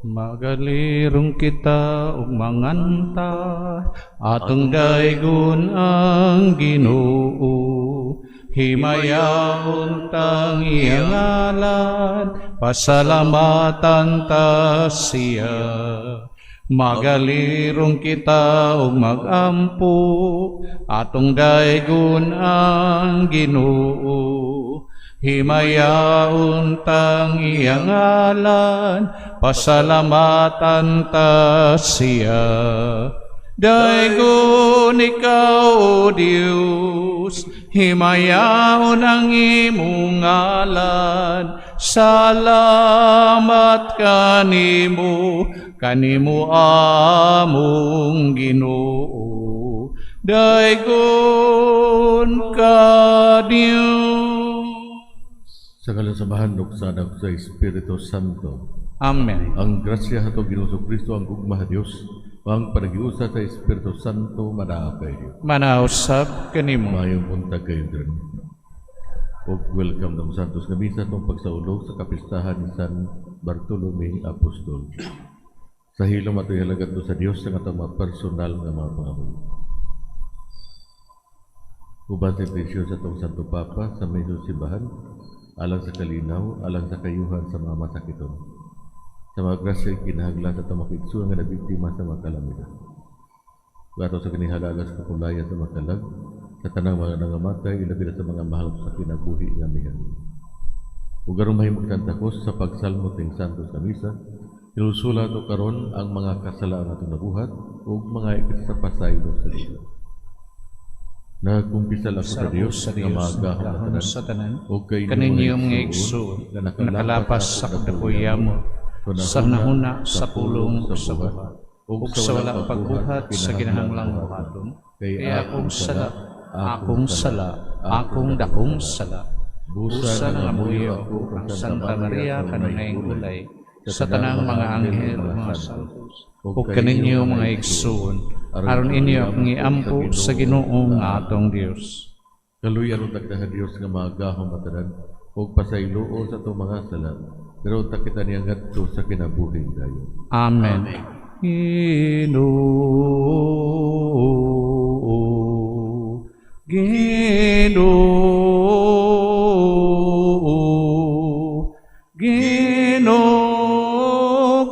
Magalirong kita ug manganta, atong daygon ang Ginoo. Himayaon tang iyang ngalan, pasalamatan ta siya. Magalirong kita ug magampo, atong daygon ang Ginoo. Himayaon tang iyang ngalan, pasalamatan ta siya. Daygon ikaw, O Diyos, himayaon ang imong ngalan. Salamat kanimo, kanimo among Ginoo. Daygon ka, Diyos. Sa ngalan sa Amahan, ug sa Anak, sa Espiritu Santo. Amen. Ang grasya ato Ginoong Kristo, ang gugma sa Dios, ang panaghiusa sa Espiritu Santo manaa kayo. Manaa usab kanimo. Maayong buntag kayo diri. Ug welcome ng Santos nga misa atong pagsaulog sa kapistahan ni San Bartolome Apostol. Sa hilom ato ihalagad sa Dios ang atong mga personal nga mga pangamuyo. Uban sa intensyon sa atong Santo Papa sa may simbahan, alang sa kalinaw, alang sa kayuhan sa mga masakiton. Sa mga grasya kinahanglan sa atong mga kaigsuonan nga nabiktima sa mga kalamidad. Gato sa kinihalagas kapulayan sa mga kalag, sa tanang mga nangamatay, ilabi na sa mga mahal sa kinabuhi nga mihan. Ug aron mahimo kitang takos sa pagsalmo ting Santos nga Misa, hinulsula ato karon ang mga kasalaan atong nabuhat ug mga ikit sa pasaylo sa Dios. Nagkumpisal ako sa Dios sa nga Dios magahom na gahom tanan sa tanan ug kay kaninyo mga igsoon nga nakalapas sa kadakuyamo sa hunahuna, sa pulong, ug sa buhat, ug sa wala pagbuhat sa kinahanglang buhaton, kay akong sala, akong sala, akong dakong sala. Busa nangamuyo ako kang Santa Maria kanunayng ulay, sa tanang mga anghel, mga santos, ug kaninyo mga igsoon, aron inyo akong iampo sa Ginoo nga atong Dios. Kaluy-an unta kita Dios nga magahom matanan ug pasayloon sa atong mga sala. Pero unta kita niya ngadto sa kinabuhing dayon. Amen. Ginoo, Ginoo, Ginoo,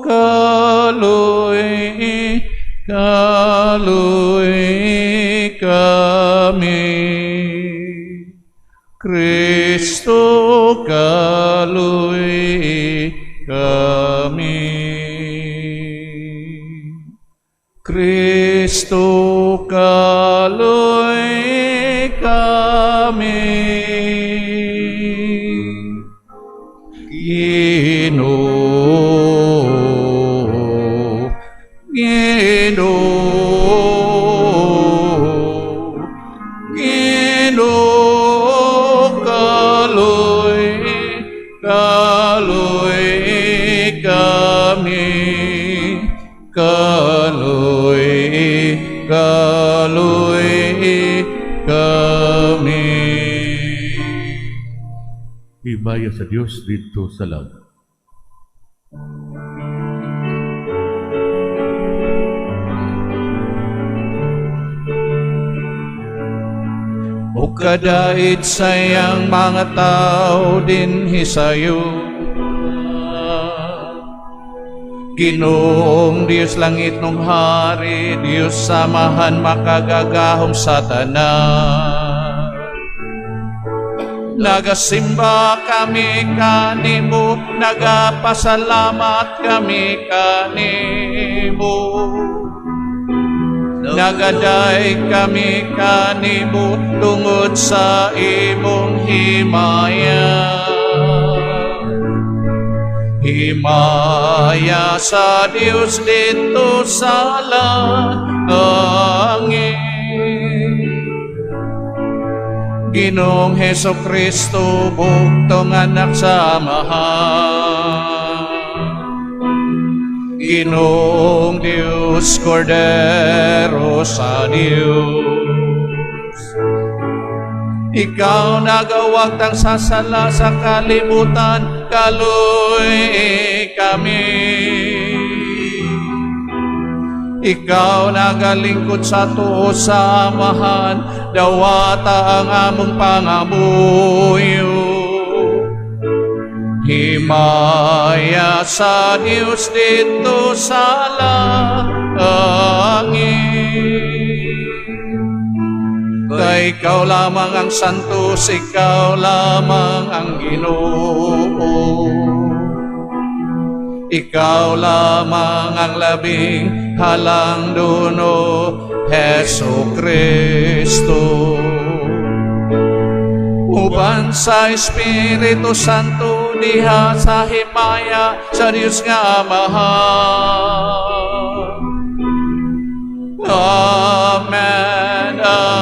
kaloy, kaloy kami. Kristo, kaloy kami. Kristo, kaloy kami. Ginoo, Ginoo, Ginoo, kaloy, kaloy kami, kaloy, kaloy kami. Himaya sa Dios didto sa langit. O kadait sa iyang mga tao dinhi sayo. Ginoong Diyos langit nung hari, Diyos samahan makagagahom sa tanan. Nagasimba kami kanimo, nagapasalamat kami kanimo. Nagaday kami kanimo tungod sa imong himaya. Himaya sa Dios didto sa langit. Ginoong Heso Kristo, bugtong anak sa Amahan. Ginoong Dios, Kordero sa Dios. Ikaw nagawagtang sa sala sa kalibutan, kaloy kami. Ikaw nagalingkod sa tuo sa Amahan, dawata ang among pangamuyo. Himaya sa Diyos didto sa langit. Kay ikaw lamang ang santos, ikaw lamang ang Ginoo. Ikaw lamang ang labing halangdon, Hesu Kristo. Uban sa Espiritu Santo diha sa himaya sa Dios nga Amahan. Amen. Amen.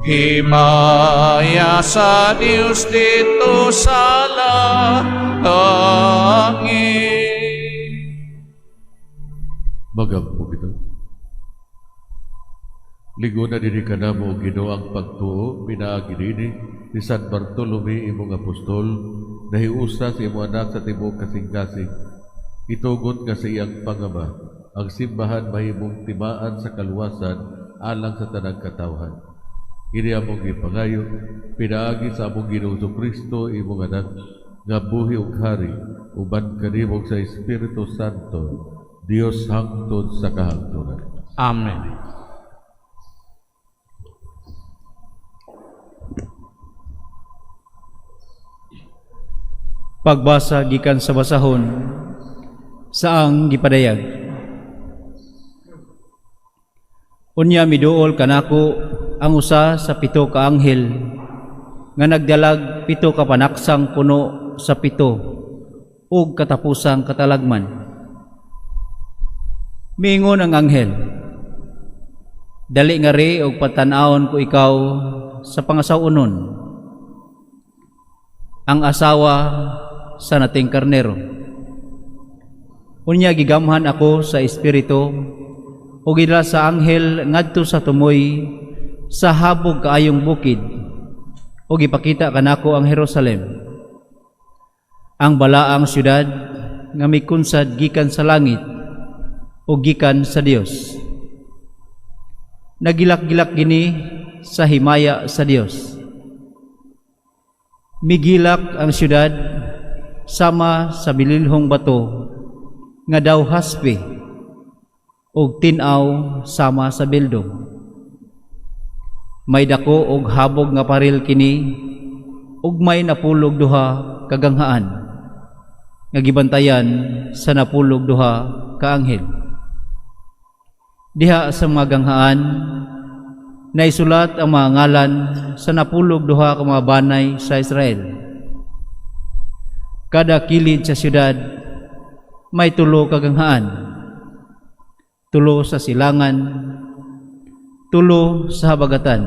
Himaya sa Dios didto sa langit. Magampo kita. Liguna dinhi kanamo, Ginoo, ang pagtuo pinaagi niini ni San Bartolome, imong apostol, nahiusa sa imong anak sa tibuok kasing-kasing. Itugot nga sa iyang pangama ang simbahan mahimong timaan sa kaluwasan alang sa tanang katawhan. Kini among gipangayo pinaagi sa among Ginoong Kristo, imong anak, nga buhi ug hari uban kanimo sa Espiritu Santo, Dios hangtod sa kahangturan. Amen. Pagbasa gikan sa basahon sa ang gipadayag. Unya miduol kanako ang usa sa pito ka anghel nga nagdalag pito ka panaksang puno sa pito ug katapusang katalagman. Miingon ang anghel, "Dali ngari og patan-awon ko ikaw sa pangasaw-onon, ang asawa sa nating karnero." Unya gigamhan ako sa espiritu ug gidala sa anghel ngadto sa tumoy sa habog kaayong bukid ug gipakita kanako ang Jerusalem, ang balaang syudad nga mikunsad gikan sa langit ug gikan sa Dios. Nagilak-gilak kini sa himaya sa Dios. Migilak ang syudad sama sa bililhong bato nga daw haspe ug tin-aw sama sa bildo. May dako og habog nga paril kini ug may 12 ka ganghaan nga gibantayan sa 12 ka anghel. Diha sa mga ganghaan naisulat ang mga ngalan sa 12 ka mga banay sa Israel. Kada kilid sa syudad may 3 ka ganghaan, 3 sa silangan, 3 sa habagatan,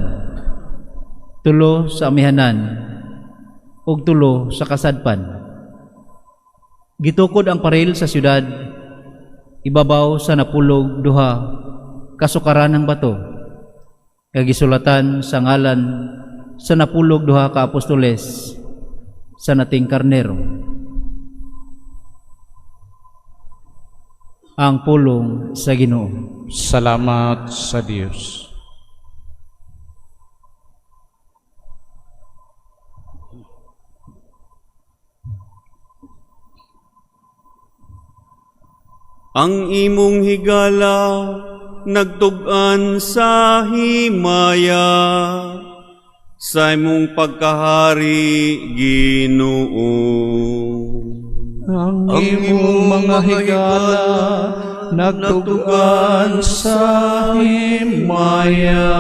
3 sa amihanan, ug 3 sa kasadpan. Gitukod ang paril sa syudad ibabaw sa 12 kasukaran ng bato, nga gisulatan sa ngalan sa 12 ka apostoles sa nating karnero. Ang pulong sa Ginoo. Salamat sa Dios. Ang imong higala nagtug-an sa himaya sa imong pagkahari, Ginoo. Ang imong mga higala nagtug-an sa himaya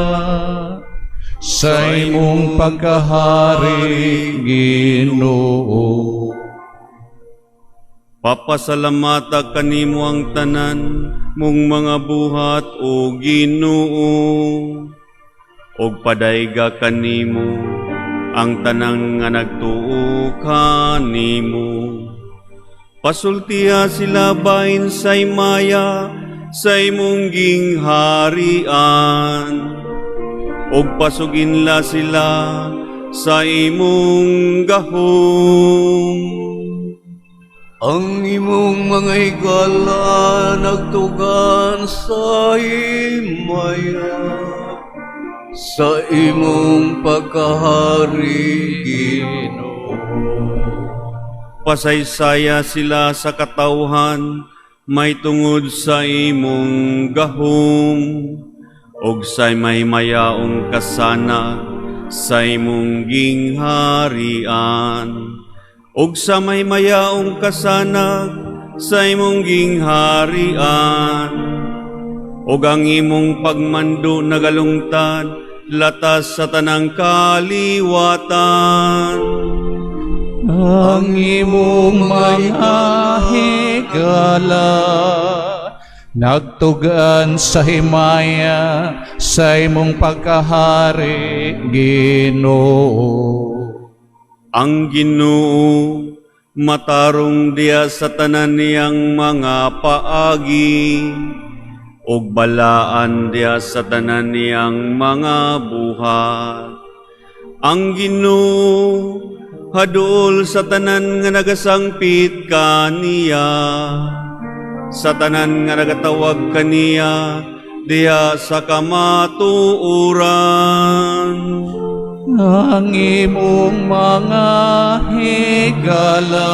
sa imong pagkahari, Ginoo. Papasalamata kanimo ang tanan mong mga buhat, o Ginoo, og padayga kanimo ang tanang nga nagtuo kanimo. Pasultiha sila bahin sa himaya sa imong gingharian, og pasuginla sila sa imong gahom. Ang imong mga higala nagtugan sa himaya sa imong pagkahari, Ginoo. Pasaysaya sila sa katawhan may tungod sa imong gahom ug sa mahimayaong kasanag sa imong gingharian, ug sa mahimayaong kasanag sa imong gingharian. Ug ang imong pagmando nagalungtad latas sa tanang kaliwatan. Ang imong mga higala nagtugan sa himaya sa imong pagkahari, Ginoo. Ang Ginoo matarong diha sa tanan niyang mga paagi ug balaan diha sa tanan niyang mga buhat. Ang Ginoo haduol sa tanan nga nagasangpit kaniya, sa tanan nga nagatawag kaniya diha sa kamatuoran. Ang imong mga higala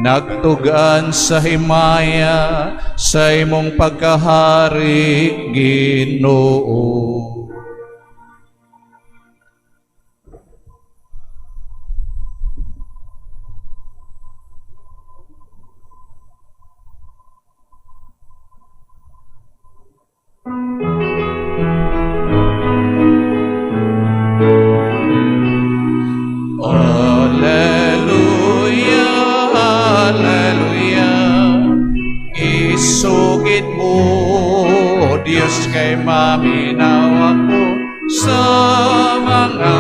nagtugan sa himaya sa imong pagkahari, Ginoo. Alleluia, Alleluia. Isugid mo, Diyos, kay maminaw ako sa mga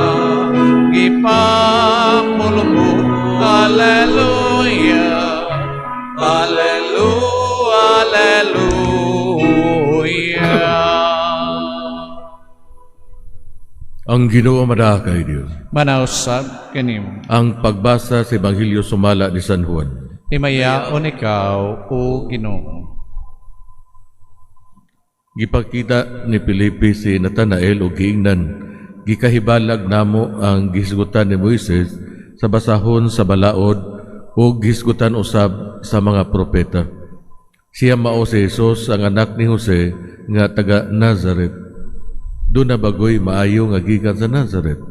gipamulong mo. Alleluia, Alleluia, Alleluia. Ang Ginoo madaa kay Dios. Manausab kanimo. Ang pagbasa sa Ebanghelyo sumala ni San Juan. Himayaon ikaw, O Ginoo. Gipakita ni Felipe si Natanael og giingnan, "Gikahibalag namo ang gihisgutan ni Moises sa basahon sa balaod ug gihisgutan usab sa mga propeta. Siya mao si Jesus, ang anak ni Jose nga taga Nazaret. Duna bagoy maayo nga gikan sa Nazaret?"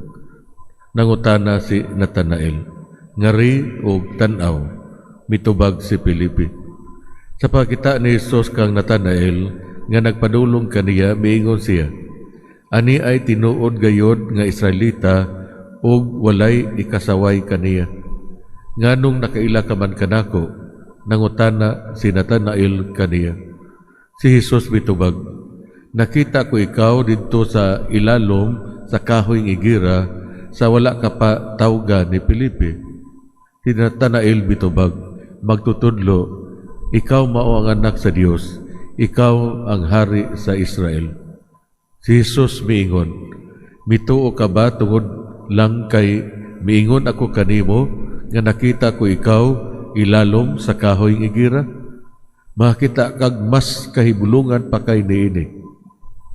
Nangutana si Natanael. "Ngari og tan-aw," mitubag si Felipe. Sa pagkita ni Jesus kang Natanael nga nagpadulong kaniya, miingon siya, "Ani ay tinuod gayod nga Israelita ug walay ikasaway kaniya." "Nganong nakaila ka man kanako?" nangutana si Natanael kaniya. Si Jesus mitubag, "Nakita ko ikaw didto sa ilalom sa kahoy ng igira sa wala ka pa tawga ni Felipe." Si Natanael mitubag, "Magtutudlo, ikaw mao ang anak sa Dios, ikaw ang hari sa Israel." Si Jesus miingon, "Mituo ka ba tungod lang kay miingon ako kanimo nga nakita ko ikaw ilalom sa kahoy ng igira? Makita kag mas kahibulungan pa kay niini."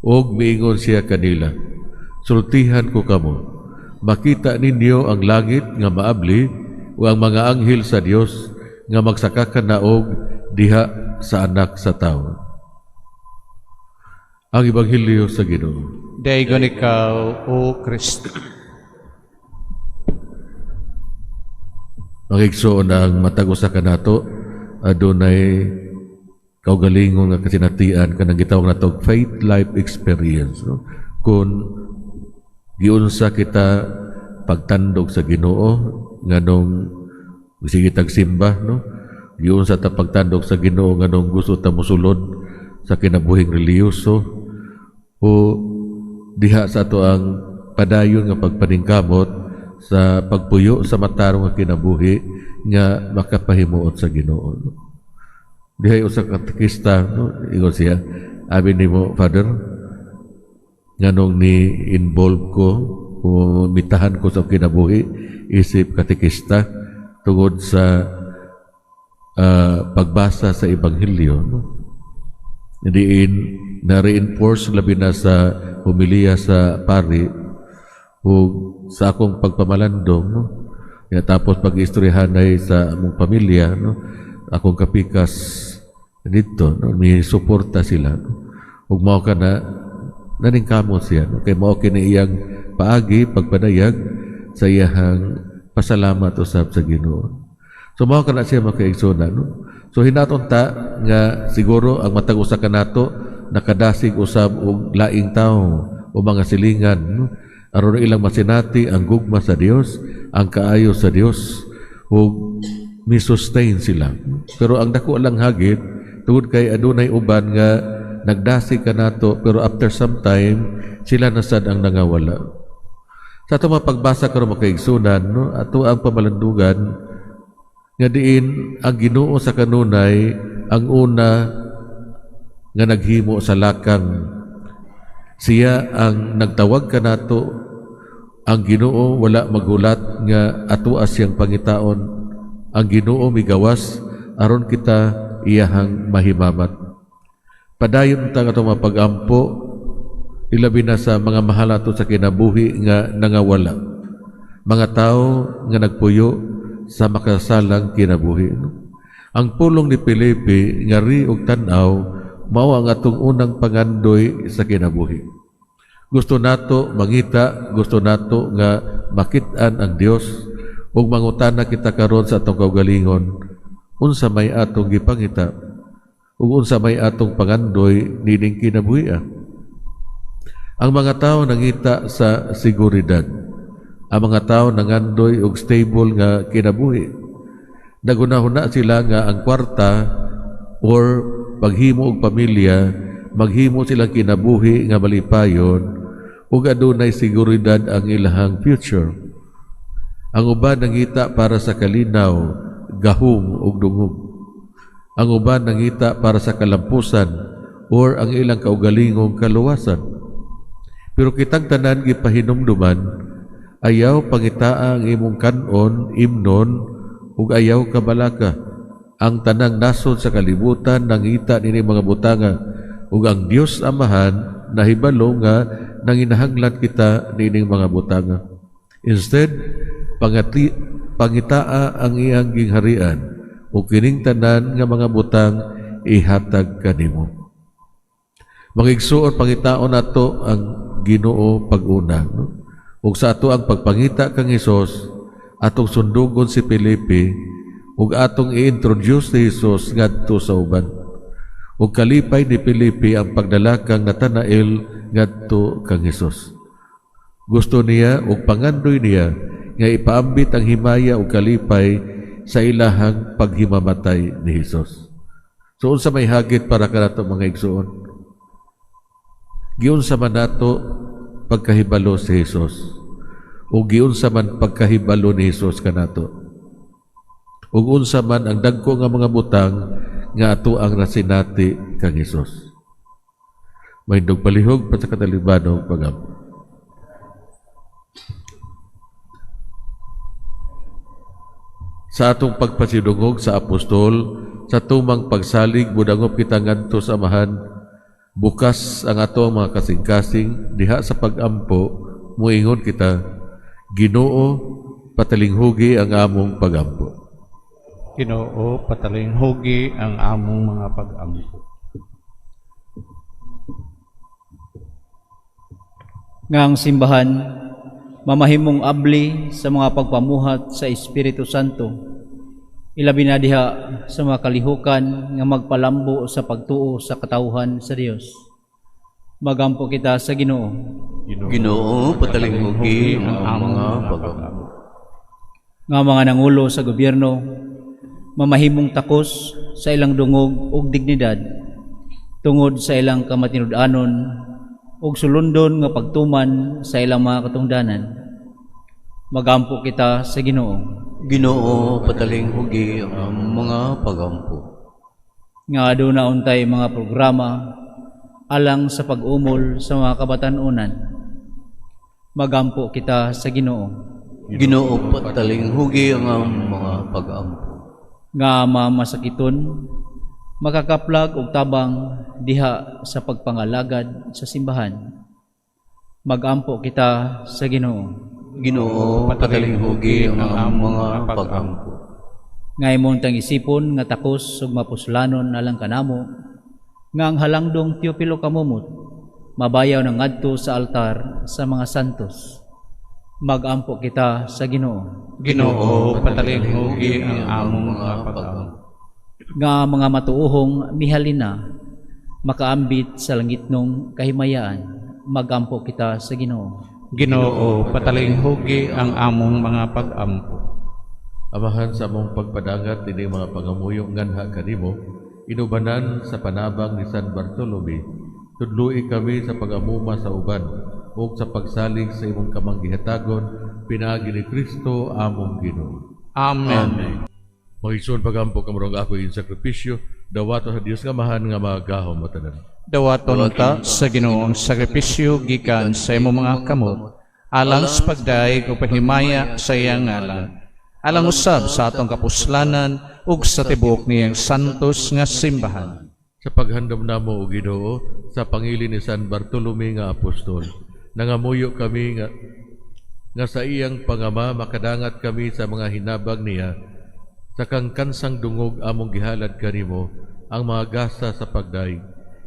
Og miingon siya kanila, "Sultihan ko kamo, makita ninyo ang langit nga maabli o ang mga anghel sa Dios nga magsakakanaog diha sa anak sa tawo." Ang Ebanghelyo sa Ginoo. Daygon ikaw, O Kristo. Mga igsoon, ang matag usa kanato adunay kaugalingon nga kasinatian kanang gitawag nato faith life experience, no? Kung giunsa kita pagtandog sa Ginoo nganong sige tag simba, no? Giunsa ta pagtandog sa Ginoo nganong gusto ta mosulod sa kinabuhing relihiyoso o diha sa ato ang padayon nga pagpaningkamot sa pagpuyo sa matarong nga kinabuhi nga makapahimuot sa Ginoo, no? Dihay usa ka katekista, no? Ingon siya, "Abi nimo, Father, nganong ni involve ko o mitahan ko sa kinabuhi isip katekista tungod sa Pagbasa sa Ebanghelyo, no? Diin na-reinforce labi na sa homilya sa pari ug sa akong pagpamalandong, no? Ya, tapos pag-istoryahanay sa among pamilya, no? Akong kapikas dito, no? May suporta sila, no? Ug mao ka na naningkamot siya, no? Kay mao kini iyang paagi pagpadayag sa iyahang pasalamat usab sa Ginoo. So mao kana siya, mga kaigsuonan, no? So hinaton ta nga siguro ang matag usa kanato nakadasig usab og laing tawo o mga silingan, no? Aron ilang masinati ang gugma sa Dios, ang kaayo sa Dios ug mi-sustain sila. Pero ang dako lang hagit tungod kay adunay uban nga nagdasig kanato, pero after some time sila na sad ang nangawala. Sa ato mga pagbasa karon, mga kaigsuonan, no, ato ang pamalandugan nga diin ang Ginoo sa kanunay ang una nga naghimo sa lakang. Siya ang nagtawag kanato. Ang Ginoo wala maghulat nga ato siyang pangitaon. Ang Ginoo migawas aron kita iyahang mahimamat. Padayon ta nga atong mapagampo, ilabi na sa mga mahal nato sa kinabuhi nga nangawala, mga tao nga nagpuyo sa makasalang kinabuhi. Ang pulong ni Felipe, "Ngari og tan-aw," mao ang atong unang pangandoy sa kinabuhi. Gusto nato mangita, gusto nato nga makit-an ang Dios ug mangutana kita karon sa atong kaugalingon, unsa may atong gipangita ug unsa may atong pangandoy nining kinabuhi? Ang mga tao nangita sa seguridad. Ang mga tao nangandoy og stable nga kinabuhi. Nagunahuna sila nga ang kwarta or paghimo og pamilya, maghimo silang kinabuhi nga malipayon ug adunay seguridad ang ilahang future. Ang uban nangita para sa kalinaw, gahom ug dungog. Ang uban nangita para sa kalampusan or ang ilang kaugalingong kaluwasan. Pero kitang tanan gipahinumduman, "Ayaw pangitaa ang imong kanon, imnon, ug ayaw kabalaka." Ang tanang nasod sa kalibutan nangita nini mga butanga ug ang Dios Amahan nahibalo nga nanginahanglan kita nining mga butanga. Instead, pangitaa ang iyang gingharian ug kining tanan nga mga butang ihatag kanimo. Mga igsuon, pangitaon nato ang Ginoo pag-una, no? Ug sa ato ang pagpangita kang Hesus, atong sundugon si Felipe ug atong i-introduce ni Hesus ngadto sa uban. Ug kalipay ni Felipe ang pagdala kang Natanael ngadto kang Hesus. Gusto niya ug pangandoy niya nga ipaambit ang himaya ug kalipay sa ilahang paghimamatay ni Hesus. So unsa may hagit para kanato, mga igsuon? Giunsa man nato pagkahibalo si Hesus o giunsa man pagkahibalo ni Hesus kanato? Ug unsa man ang dagko nga mga butang nga ato ang nasinati kang Hesus? Mahindog palihog pa sa katalibanong pagampo. Sa atong pagpasidungog sa apostol, sa tumang pagsalig, budangop kita ngadto sa Amahan. Bukas ang ato ang mga kasing-kasing diha sa pagampo, muingon kita, "Ginoo, patalinghugi ang among pagampo." Ginoo, patalinghugi ang among mga pag-ampo. Nga ang simbahan mamahimong abli sa mga pagpamuhat sa Espiritu Santo, ilabi na diha sa mga kalihukan nga magpalambo sa pagtuo sa katawhan sa Dios. Magampo kita sa Ginoo. Ginoo, patalinghugi ang among mga pag-ampo. Nga mga nangulo sa gobyerno mamahimong takos sa ilang dungog ug dignidad tungod sa ilang kamatinud-anon ug sulundon nga pagtuman sa ilang mga katungdanan. Magampo kita sa Ginoo. Ginoo, patalinghugi ang mga pagampo. Nga aduna untay mga programa alang sa pag-umol sa mga kabatan-onan. Magampo kita sa Ginoo. Ginoo, patalinghugi ang mga pagampo. Nga mamasakiton makakaplag og tabang diha sa pagpangalagad sa simbahan. Magampo kita sa Ginoo. Ginoo, patalinghugi ang among mga pag-ampo. Nga imong tangisipon nga takos ug mapuslanon alang kanamo nga ang halangdong Teofilo Camomot mabayaw na ngadto sa altar sa mga santos. Magampo kita sa Ginoo. Ginoo, patalinghugi ang among mga pag-ampo. Nga mga matuohong mihalina makaambit sa langitnong kahimayaan. Magampo kita sa Ginoo. Ginoo, patalinghugi ang among mga pag-ampo. Amahan, sa among pagpadangat ini mga pangamuyo nganha kanimo, inubanan sa panabang ni San Bartolome, tudloi kami sa pag-amuma sa uban ug sa pagsalig sa imong kamang gihatagon pinaagi ni Kristo among Ginoo. Amen. Mga igsoon, pagampo kamurong ako in sakripisyo, dawato sa Dios nga Amahan nga magahom matanan. Dawaton ta sa Ginoo ang sakripisyo gikan sa imong mga kamot, alang sa pagdayeg ug pahimaya sa iyang ngalan, alang usab sa atong kapuslanan ug sa tibuok niyang santos nga simbahan. Sa paghandom namo o Ginoo sa pangili ni San Bartolome nga apostol, nangamuyo kami nga sa iyang pangama makadangat kami sa mga hinabang niya, sa kangkansang dungog among gihalad kanimo ang mga gasa sa pagdaig.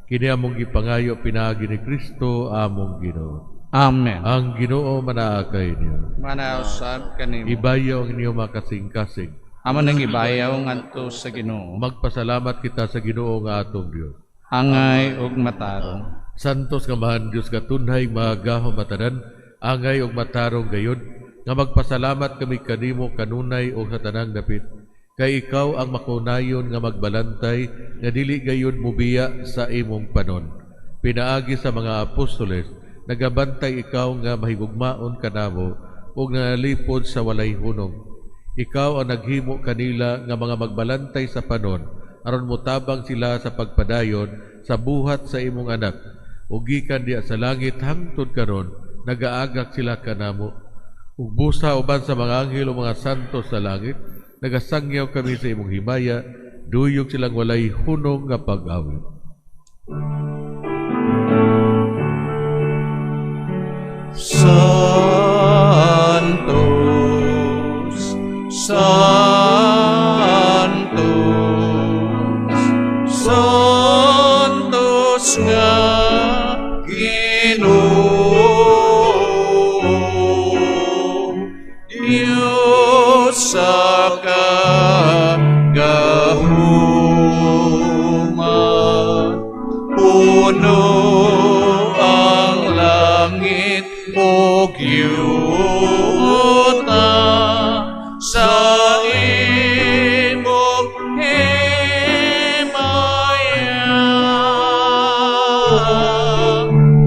Kini among gipangayo pinaagi ni Kristo among Ginoo. Amen. Ang Ginoo manaa kaninyo. Manaa usab kanimo. Ibayaw ang inyong mga kasing-kasing. Amo nang ibayaw ngadto sa Ginoo. Magpasalamat kita sa Ginoo nga atong Dios. Angay ug matarong. Santos nga Amahan Dios katunhay magahom matanan, angay ug matarong gayud nga magpasalamat kami kanimo kanunay ug sa tanang dapit. Kay ikaw ang makunayon nga magbalantay nga dili gayud mubiya sa imong panon. Pinaagi sa mga apostoles, nagabantay ikaw nga mahigugmaon kanamo ug nanalipod sa walay hunong. Ikaw ang naghimo kanila nga mga magbalantay sa panon aron motabang sila sa pagpadayon sa buhat sa imong anak. Ug gikan diha sa langit hangtod karon nagaagak sila kanamo. Ug busa uban sa mga anghel o mga santo sa langit, nagasangyaw kami sa imong himaya, duyog silang walay hunong nga pag-awit. Santos, Santos, Santos nga Ginoo, Dios sa kagahuman, puno ang langit ug yuta sa imong himaya.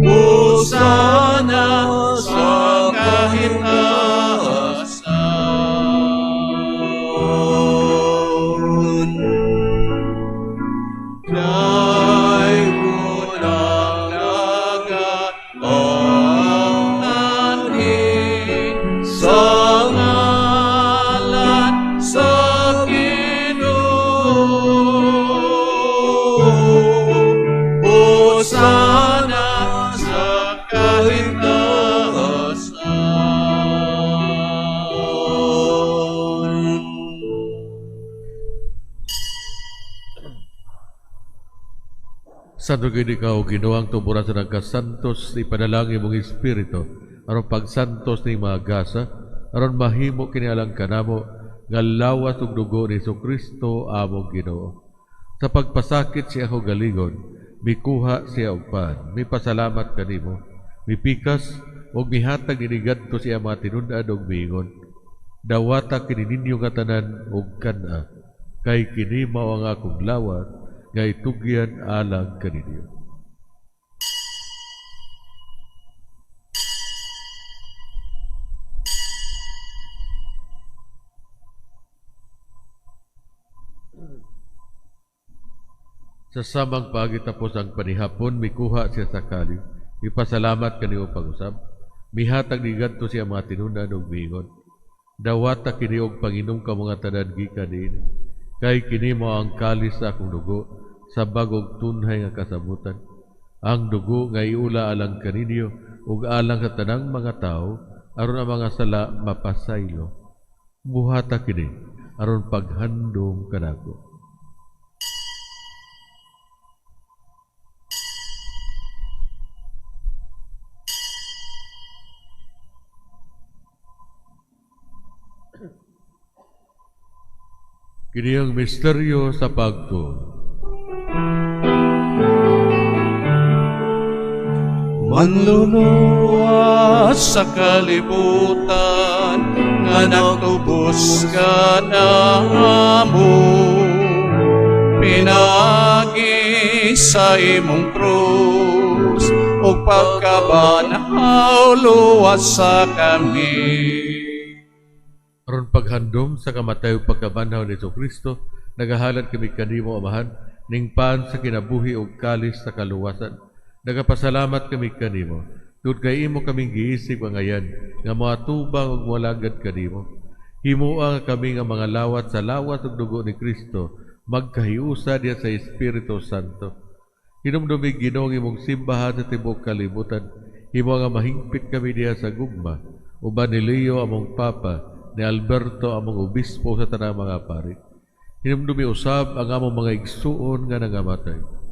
Hosana sa kahitasan. Daygon ang nagaanhi sa ngalan sa Ginoo. Hosana sa kahitasan. Santo gid ikaw, Ginoo, ang tuburan sa nagkasantos, ipadalangin imong Espiritu aron pagsantos ni mga gasa, aron mahimo kini alang kanamo nga lawas ug dugo ni Kristo among Ginoo. Sa pagpasakit siya kaugalingon, mikuha siya og pan, mipasalamat kanimo, mipikas ug mihatag niini ngadto sa iyang mga tinun-an ug miingon: "Dawata kini ninyo nga tanan ug kan-a, kay kini mao ang akong lawas nga itugyan alang kaninyo." Sa samang paagi tapos ang panihapon, mikuha siya sa kalis, mipasalamat kanimo pag-usab, mihatag niadto sa iyang mga tinun-an ug miingon: "Dawata kini og panginom ka mga tanan gikan niini. Kay kini mao ang kalis sa akong dugo sa bag-ong tunhay nga kasabutan. Ang dugo nga iula alang kaninyo ug alang sa tanang mga tawo aron ang mga sala mapasaylo. Buhata kini aron paghandom kanako. Kini ang misteryo sa pagtuo. Manluluwas sa kalibutan nga nagtubos ka namo, pinaagi sa imong krus ug pagkabanhaw, luwasa kami. Aron paghandom sa kamatay ug pagkabanhaw ni Kristo, nagahalad kami kanimo, Amahan, ning pan sa kinabuhi ug kalis sa kaluwasan. Nagapasalamat kami kanimo tungod kay imo kaming giisip angayan nga moatubang ug moalagad kanimo. Himoa nga kami nga mga lawat sa lawas ug dugo ni Kristo magkahiusa diha sa Espiritu Santo. Hinumdumi, Ginoo, ang imong simbahan sa tibuok kalibutan. Himoa nga mahingpit kami diha sa gugma uban ni Leo among Papa, ni Alberto among obispo, sa tanang mga pari. Hinumdumi usab ang among mga igsuon nga nangamatay.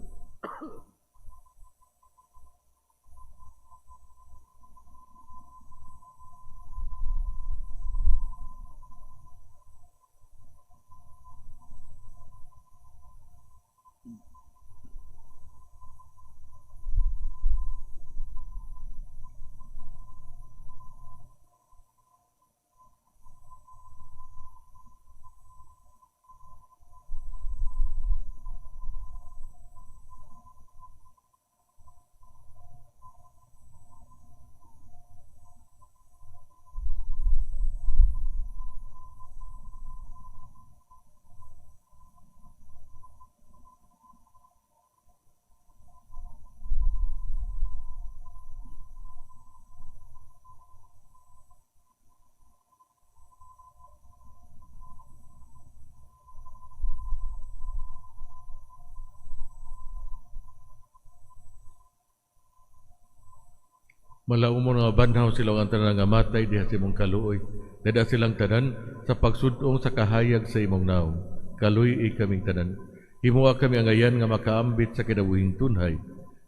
Malaumon nga banhaw sila ang tanan nga matay diha sa imong kaluoy. Dada silang tanan sa pagsudong sa kahayag sa imong naong. Kaluy-i kaming tanan. Himoa kami angayan nga makaambit sa kinabuhing tunhay.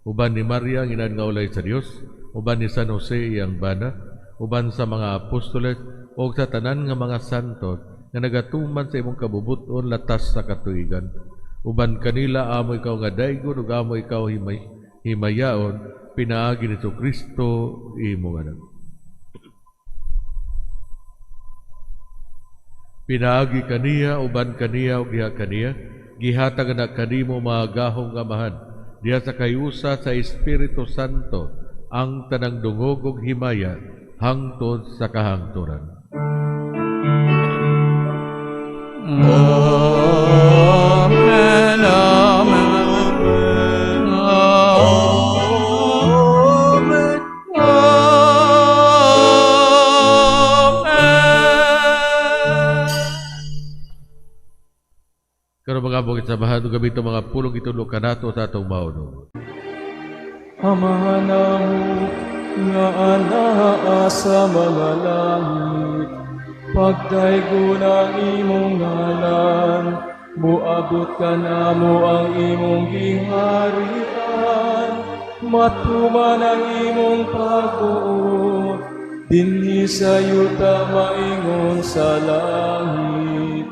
Uban ni Maria ang inan nga ulay sa Dios, uban ni San Jose iyang bana, uban sa mga apostoles o sa tanan nga mga santo nga nagatuman sa imong kabubuton latas sa katuigan. Uban kanila amo ikaw nga daygon ug amo ikaw himayaon pinaagi ni Kristo imong anak. Pinaagi kaniya, uban kaniya ug diha kaniya, gihatag na kanimo mga gahom nga Amahan diha sa kayusa sa Espiritu Santo ang tanang dungog ug himaya hangtod sa kahangturan. Amen. Amen. Amen. Amen. Karon mga bukid sa bahan ug gamiton mga pulong itudlo kanato sa atong maunong. Amahan namo nga anaa sa mga langit, pagdaygon ang imong ngalan, moabot kanamo ang imong giharian, matuman ang imong pagbuot, dinhi sa yuta maingon sa langit.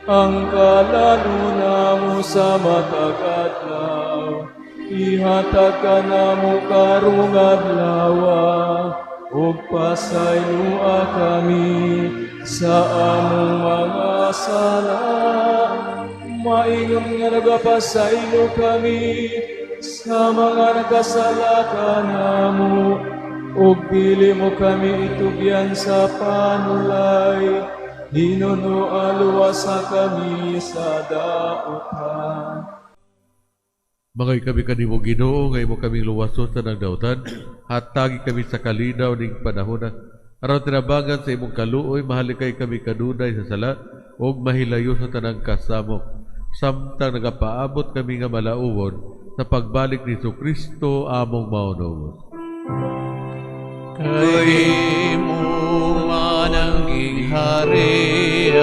Ang kalan-on namo sa matag adlaw, ihatag kanamo karong adlawa, ug pasayloa kami sa among mga sala, maingon nga nagapasaylo kami sa mga nagkasala kanamo, ug dili mo kami itugyan sa panulay, hinunoa luwasa kami sa dautan. Mga kami kanimo Ginoo nga imo kaming luwason sa nagdautan, hatagi kami sa kalinaw ning panahona. Aron tinabangan sa imong kaluoy, mahalikay kami kanunay sa sala, ug mahilayo sa tanang kasamok, samtang nagapaabot kami nga malauwon sa pagbalik ni Kristo among maunawos. Kay mo man ang gingharian,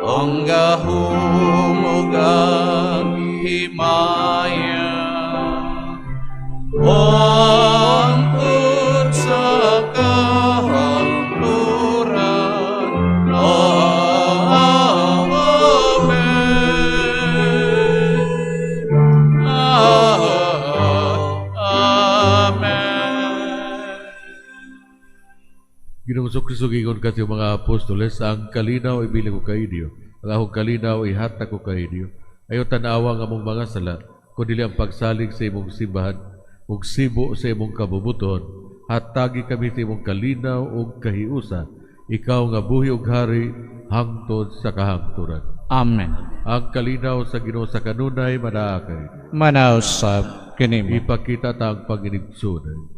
ang gahom ug ang himaya, hangtod sa kahangturan. Amen. Amen. Ginoong Kristo, giingon sa iyang mga apostoles, "Ang kalinaw ibilin ko kaninyo, ang akong kalinaw ihatag ko kaninyo. Ayaw tanawa ang among mga sala, kundi ang pagsalig sa imong simbahan, ug sibo sa imong kabubut-on. Hatagi kami sa imong kalinaw ug kahiusa, ikaw nga buhi ug hari hangtod sa kahangturan." Amen. Ang kalinaw sa Ginoo sa kanunay manaa kaninyo. Manausab kanimo. Ipakita ta ang panginigsuoy.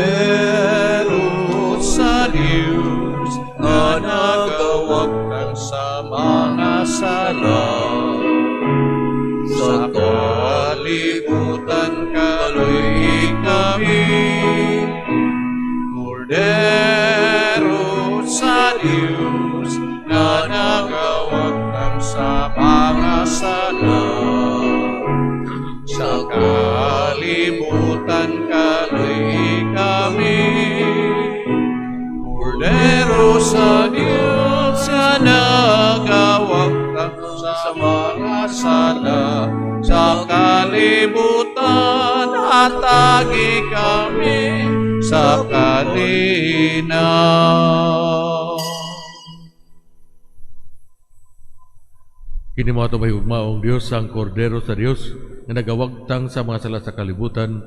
Kordero sa Diyos nga nagawagtang sa mga sala sa kalibutan, kaluy kami. Kordero sa Diyos nga nagawagtang sa mga sala sa kalibutan, kaluy kami. Kordero sa Diyos nga nagawagtang sa mga sala sa kalibutan, hatagi kami sa kalinaw. Kini mao ato mahigugmaong Dios, ang Kordero sa Dios nga nagawagtang sa mga sala sa kalibutan,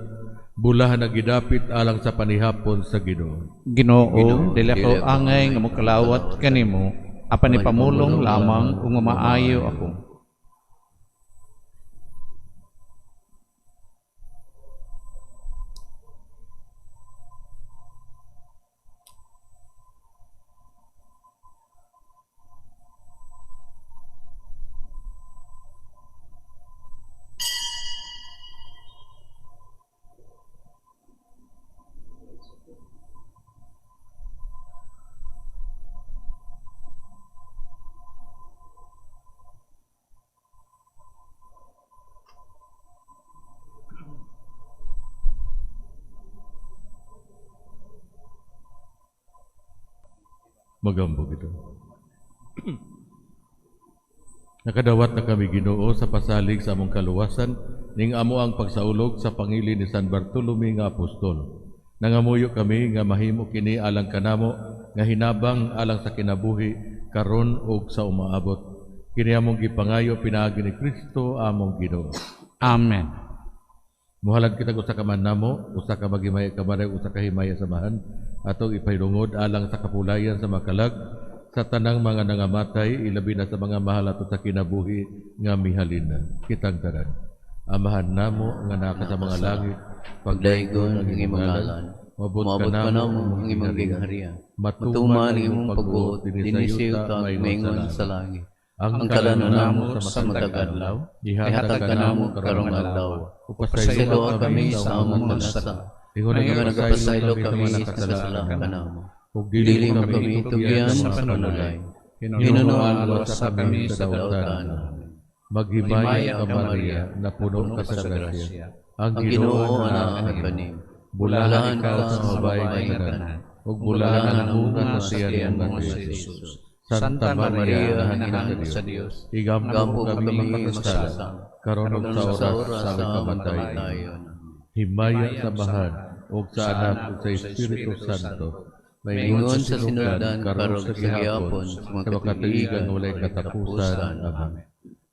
bulahan ang gidapit alang sa panihapon sa Ginoo. Ginoo, dili ako angay nga mokalawat kanimo, apan ipamulong lamang ug maayo ako. Magampo kita. Nakadawat na kami, Ginoo, sa pasalig sa among kaluwasan ning amo ang pagsaulog sa pangili ni San Bartolome nga apostol. Nangamuyo kami nga mahimo kini alang kanamo nga hinabang alang sa kinabuhi karon ug sa umaabot. Kini among gipangayo pinaagi ni Kristo among Ginoo. Amen. Muhalad kita usa ka man namo, usa ka maghimaya kamarayag, usa ka himaya samahan, atong ipahinungod alang sa kapulayan sa makalag sa tanang mga nangamatay, ilabi na sa mga mahal ato sa kinabuhi nga mihalin na. Kitang tanan. Amahan namo nga naa ka sa mga langit, Pagdaygon ang imong ngalan. Moabot Moabot ka ka namo namo ang imong gingharian. Matuman Matuman ang ang imong imong pagbuot pagbuot dinhi dinhi sa sa yuta yuta maingon maingon sa sa langit. Ang Ang kalanon kalanon namo namo sa sa matag matag adlaw, adlaw, ihatag ihatag ka namo kanamo karong karong adlaw. adlaw. Upasayloa Pasayloa kami kami sa sa among among mga mga sala. sala. Ingon Nga nagapasaylo nagapasaylo kami sa kami mga sa nakasala kasala kanamo. kanamo. Ug dili Dili mo mo kami kami itugyan itugyan sa sa panulay. panulay. Hinunoan Hinunoan luwasa kami sa dautan. dautan. Maghimaya Maghimaya ka ka, Maria, napuno ka sa grasya. Ang Ang Ginoo Ginoo anaa anaa kanimo. kanimo. Bulahan Bulahan ikaw ka sa sa mga babaeng babaeng tanan, tanan, ug bulahan ang bulahan ang bunga bunga sa sa tiyan tiyan mo mo nga si si Jesus. Jesus. Santa Santa Maria, Maria, Inahan Inahan sa sa Dios, Dios, igampo Gampo kami kami makasala, makasala, karon ug karon sa sa oras oras sa sa aming among kamatayon. kamatayon. Himaya sa Amahan, ug sa Anak, ug sa Espiritu Santo, maingon Maingon sa sa sinugdan, sinugdan, karon karon sa sa gihapon, gihapon, sa sa makatuigan makatuigan nga walay walay katapusan. katapusan. Amen.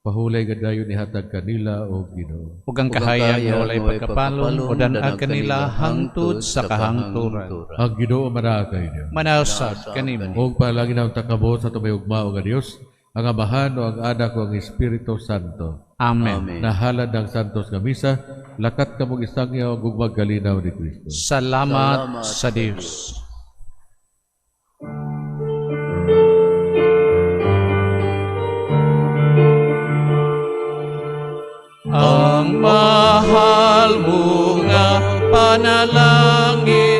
Pahulay gadayon ihatag kanila o Ginoo. Ug ang Ug ang kahayag nga kahayag walay nga walay pagkapalong, pagkapalong, udan danag kanila kanila hangtod hangtod sa sa kahangturan. kahangturan. Ang Ginoo manaa kaninyo. Manausab kanimo. Og palangin ang takabo sa tumay ugmao nga Dios, Ang Amahan o ang Anak o ang Espiritu Santo. Amen. Amen. Nahalad ang santos nga misa, lakat kamong isangyaw ang gugmag kalinaw ni Kristo. Salamat sa Dios. Ang mahal mo nga panalangin.